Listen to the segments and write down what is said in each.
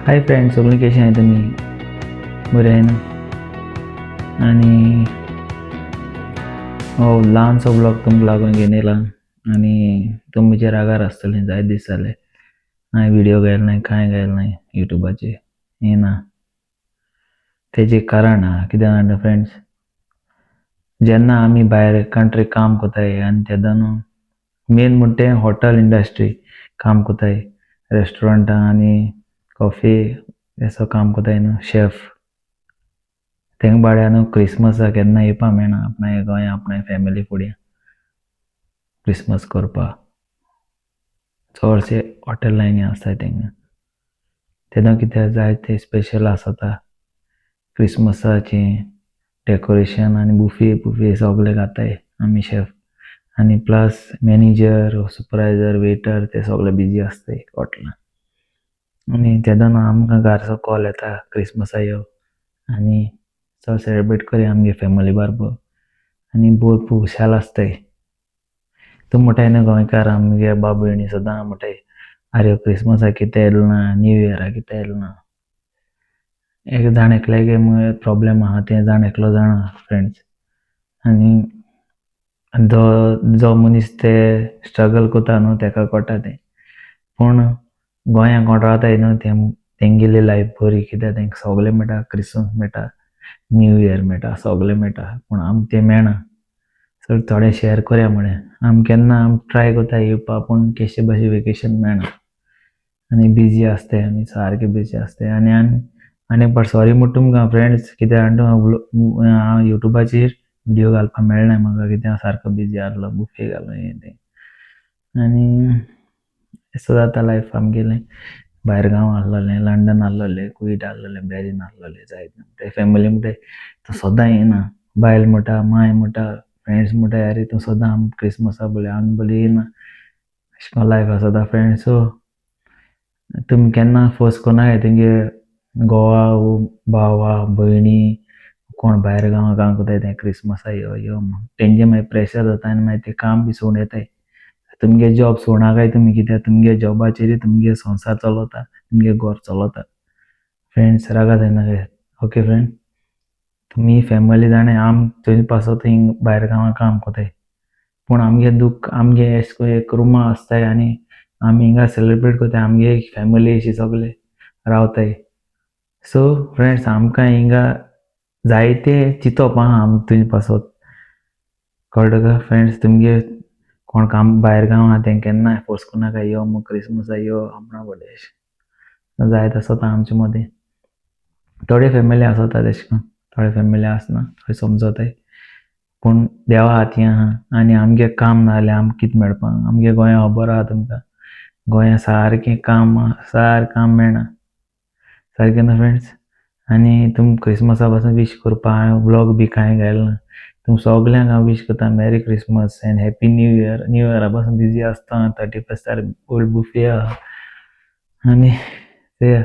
Hi friends, सगळीं कशी आहाय तुमी? बरें आहाय न्हू? आनी हो ल्हानसो ब्लॉग तुमकां लागून घेवन येयला आनी तुमी म्हजेर रागार आसतले, जायते दीस जाले हांवें व्हिडियो घायल नाय, कांय घायल नाय युट्यूबाचेर येना. तेजें कारण आहा कितें जाणा फ्रेंड्स, जेन्ना आमी भायर कंट्री काम कोताय आनी तेन्ना न्हू मेन म्हणटा तें हॉटल इंडस्ट्री काम कोताय, रेस्टोरंटां आनी कॉफी असो काम कोताय न्हू शेफ, तेंका बाड्या न्हू क्रिसमसाक केन्ना येवपा मेळना आपणाय गोंया आपणाय फॅमिली फुडें क्रिसमस करपाक. चडशे हॉटेल लायनी आसताय तेंकां, तेन्ना कितें जाय तें स्पेशल आसता क्रिसमसाचें डेकोरेशन आनी बुफे बुफे सगळे घाताय आमी शेफ आनी प्लस मॅनेजर सुपरवायजर वेटर ते सगळे बिजी आसताय हॉटेलान. आनी तेन्ना आमकां घारचो कॉल येता क्रिसमसा यो आनी चल सेलेब्रेट करया आमगे फॅमिली बारबर आनी भरपूर खुशाल आसताय. तूं म्हणटाय न्हू गोंयकार आमगे बाब भयणी सदां म्हणटाय आरे क्रिसमसाक कितें येयलें ना, न्यू इयराक कितें येयलें ना. एक जाण एकल्यागे प्रोब्लेम आहा तें जाण एकलो जाणा फ्रेंड्स. आनी जो जो मनीस ते स्ट्रगल करता न्हू तेका कळटा तें. पूण गोंयांत कोण रावताय न्हू ते तेंगेली लायफ बरी, कित्याक तेंका सगळें मेळटा, क्रिसमस मेळटा, न्यू इयर मेळटा, सगळें मेळटा, पूण आमकां तें मेळना. सो थोडें शेअर करया म्हळें. आमी केन्ना आमी ट्राय करता येवपाक, पूण केशे भाशेन वेकेशन मेळना आनी बिजी आसताय, आमी सारके बिजी आसताय. आनी आनी आनी एक पाट सॉरी म्हणटा तुमकां फ्रेंड्स, कित्याक हांव युट्यूबाचेर व्हिडियो घालपाक मेळना म्हाका, कित्याक हांव सारको बिजी आहलो, बुफे घालून हें तें. आनी अशें जाता लायफ आमगेलें. भायर गांव आहलोलें, लंडन आहलोलें, कुवेट आहलोलें, बॅरीन आहलोलें, जायते ते फॅमिली म्हणटाय तूं सदां येना, बायल म्हणटा, माय म्हणटा, फ्रेंड्स म्हणटा, आरे तूं सदां आम क्रिसमसा बोले आमी बोले येना. अशें करून लायफ आसता फ्रेंड्स. सो तुमी केन्ना फोर्स करनाकाय तेंगे घोवा भावा भयणी कोण भायर गांवां काम करताय तें क्रिसमसा यो यो म्हूण, तेंचे मागीर प्रेशर जाता आनी मागीर ते काम बी सोडून येताय. तुमगे जॉब सोडनाकाय तुमी, कित्याक तुमगे जॉबाचेर तुमगे संवसार चलता, तुमगे घर चलता. फ्रेंड्स रागा जायनाकाय. ओके फ्रेंड, तुमी फॅमिली जाणा आम थंय पासत हिंग भायर गांवां काम करताय, पूण आमगे दुख्ख आमगे अशें करून एक रुमा आसताय आनी आमी हिंगा सेलेब्रेट करताय, आमगे एक फॅमिली अशी सगळे रावताय. सो फ्रेंड्स आमकां हिंगा जायते चिंतप आहा आम तुंय पासत, कळ्ळें तुका फ्रेंड्स. तुमगे कोण काम भायर गांव आहा तेंका केन्नाय फोर्स करनाका यो म्हूण क्रिसमसा यो आपणा बडे अशें जायत आसता आमचे मदीं. थोडे फॅमिली आसता तेशें करून, थोडे फॅमिली आसना, थोडे समजताय, पूण देवा हातीं आहा. आनी आमगे काम ना जाल्यार आमकां कितें मेळपा, आमगे गोंया खबर आहा तुमकां, गोंया सारकें काम सारकें काम मेळना सारकें न्हू फ्रेंड्स. आनी तुमकां क्रिसमसा पासून वीश करपा हांवें व्लॉग बी कांय घायलें ना. तुमकां सगल्यांक हांव वीश करता merry Christmas and happy new year. New इयरा पासून बिजी आसता, 31 ओल्ड बुफे आहा. आनी ते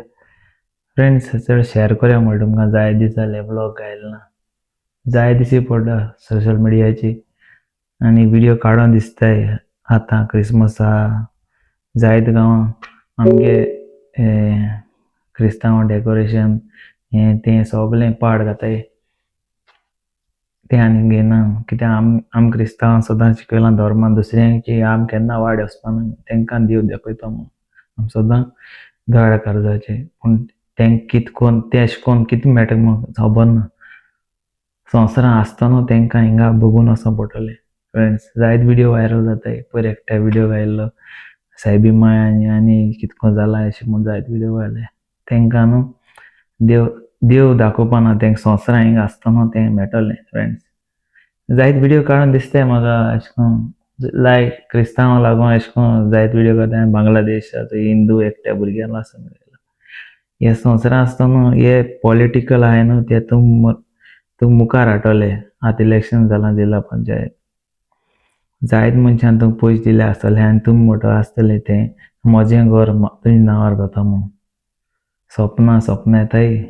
फ्रेंड्स चड शेअर करया म्हणटा तुमकां, जाय दीस जाले व्लॉग घायले ना, जाय दिसी पडटा सोशल मिडियाची आनी व्हिडियो काडून दिसताय. आतां क्रिसमसा जायत गांवां आमगे क्रिस्तांव डेकोरेशन हें तें सगळें पाड घाताय, तें आनी घेयना, कित्याक आम आम क्रिस्तांव सदां शिकयलां धर्मान दुसऱ्यांक की आम केन्ना वायट वचपाना, तेंकां देव दाखयता म्हूण आम सदां दयाळ काळजाचें. पूण तेंकां कितें कोन्न तें अशें कोन्न कितें मेळटा म्हूण खबर ना. संवसारांत आसतना तेंकां हिंगा बघून वचों पडटलें फ्रेंड्स. जायते व्हिडियो व्हायरल जाताय, पयर एकट्या व्हिडियो घायल्लो सायबी माय आनी आनी कितें कोन्न जालां अशें म्हूण जायते व्हिडियो व्हायरल. तेंकां न्हू देव देव दाखोवपाना, तेंकां संवसारांत हिंगा आसतना तें मेळटलें फ्रेंड्स. जायते व्हिडियो काडून दिसताय म्हाका अशें करून लायक क्रिस्तांवां लागून अशें करून जायते व्हिडियो काडटाय. बांगलादेशाचो हिंदू एकट्या भुरग्यान आसून हे संवसारांत आसतना हे पॉलिटिकल आहाय न्हू ते तूं तूं मुखार हाडटले. आतां इलेक्शन जालां जिल्ला पंचायत, जायते मनशान तुमकां पयशे दिले आसतले आनी तुमी म्हणटा आसतले तें म्हजें घर तुज्या नांवार जाता म्हूण. सपनां सपनां येताय.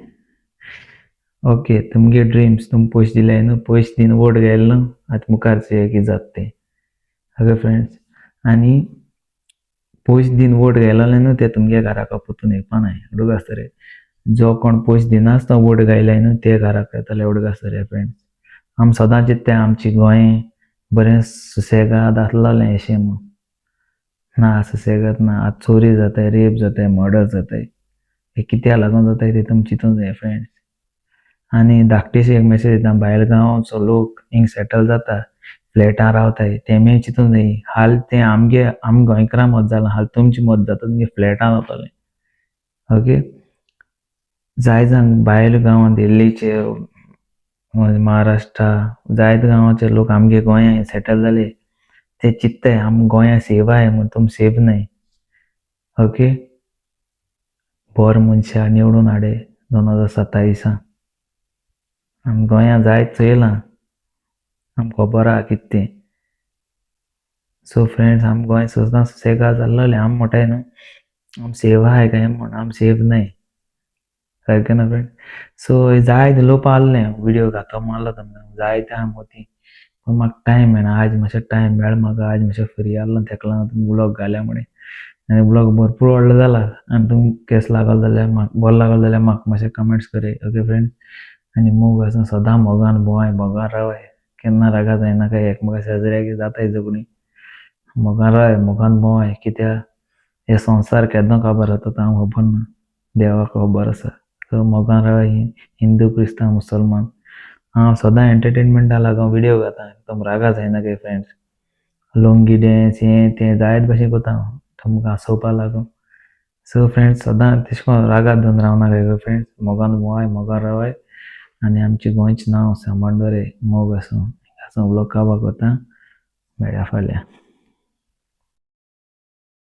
ओके तुमगे ड्रिम्स, तुमी पयशे दिले न्हू, पयशे दिवन वोट घायले न्हू, आतां मुखार चोया कितें जाता तें. ओके फ्रेंड्स, आनी पयशे दिन वोट घायलेले न्हू ते तुमगे घराक पोतून येवपा नाय एवढो आसता रे. जो कोण पयशे दिनासतना वोट घायले न्हू ते घराक येतले एवढो आसता रे फ्रेंड्स. आमी सदांच चिंत्ताय आमची गोंय बरें सुसेगाद आसलेलें अशें म्हूण. ना सुसेगाद ना, आतां चोरी जाताय, रेप जाताय, मर्डर जाताय. हे कित्याक लागून जाताय ते तुमी चिंतूंक जाय फ्रेंड्स. आनी धाकटीशी एक मेसेज दिता, भायल गांवचो लोक हिंग सेटल जाता, फ्लॅटां रावताय, तेमी चिंतूंक जाय हाल तें आमगे आम गोंयकारां मत जालां, हाल तुमचें मत जाता, तुमगे फ्लॅटां जातलें. ओके, जाय जाण भायल गांवां दिल्लीचे, महाराष्ट्रा, जायते गांवाचे लोक आमगे गोंया सेटल जाले, ते चिंत्ताय आम गोंया सेफ आहाय म्हूण, तुमी सेफ नाय. ओके, बरो मनशां निवडून हाडे 2027. आमी गोंया जायत चोयलां, आमकां खबर आहा कितें तें. सो फ्रेंड्स, आम गोंय सदां सुसेगाद जाल्लोलें, आमी म्हणटाय न्हू आम सेफ आहाय काय म्हूण, आम सेफ न्हय. सारकें ना फ्रेंड? सो जायते लोक आहले विडियो घातो मारलो तुमकां, जायते आहा मोती, पूण म्हाका टायम मेळना. आयज मातशें टायम मेळ्ळो म्हाका, आयज मातशें फ्री आहलो तेका लागून ब्लॉग घाल्या म्हणे. आनी ब्लॉग भरपूर व्हडलो जाला आनी तुमकां केस लागलो जाल्यार म्हाका बरो लागलो जाल्यार म्हाका मातशें कमेंट्स कराय. ओके फ्रेंड, आनी मोग आसूं सदां मोगान भोंवाय, मोगान रावाय, केन्ना रागा जायना काय एकमेका शेजऱ्याक जाताय झगडीं. मोगान रावाय, मोगान भोंवाय, कित्याक हे संवसार केदो काबार जाता तो आमकां खबर ना, देवाक खबर आसा. सो मोगान रावाय, हिंदू क्रिस्तांव मुसलमान. हांव सदां एंटरटेनमेंटा लागून विडियो घाता, तुम रागा जायना काय फ्रेंड्स. लुंगी डॅन्स हें तें जायते भाशेन करता हांव तुमकां हांसोवपा लागून. सो फ्रेंड्स, सदां तशें करून रागार धरून रावनाका फ्रेंड्स, मोगान भोंवाय, मोगान रावाय आनी आमचें गोंयचें नांव सांबाळ दवराय. मोग आसूं. आसूं, व्लॉग काबार करता, मेळया फाल्यां.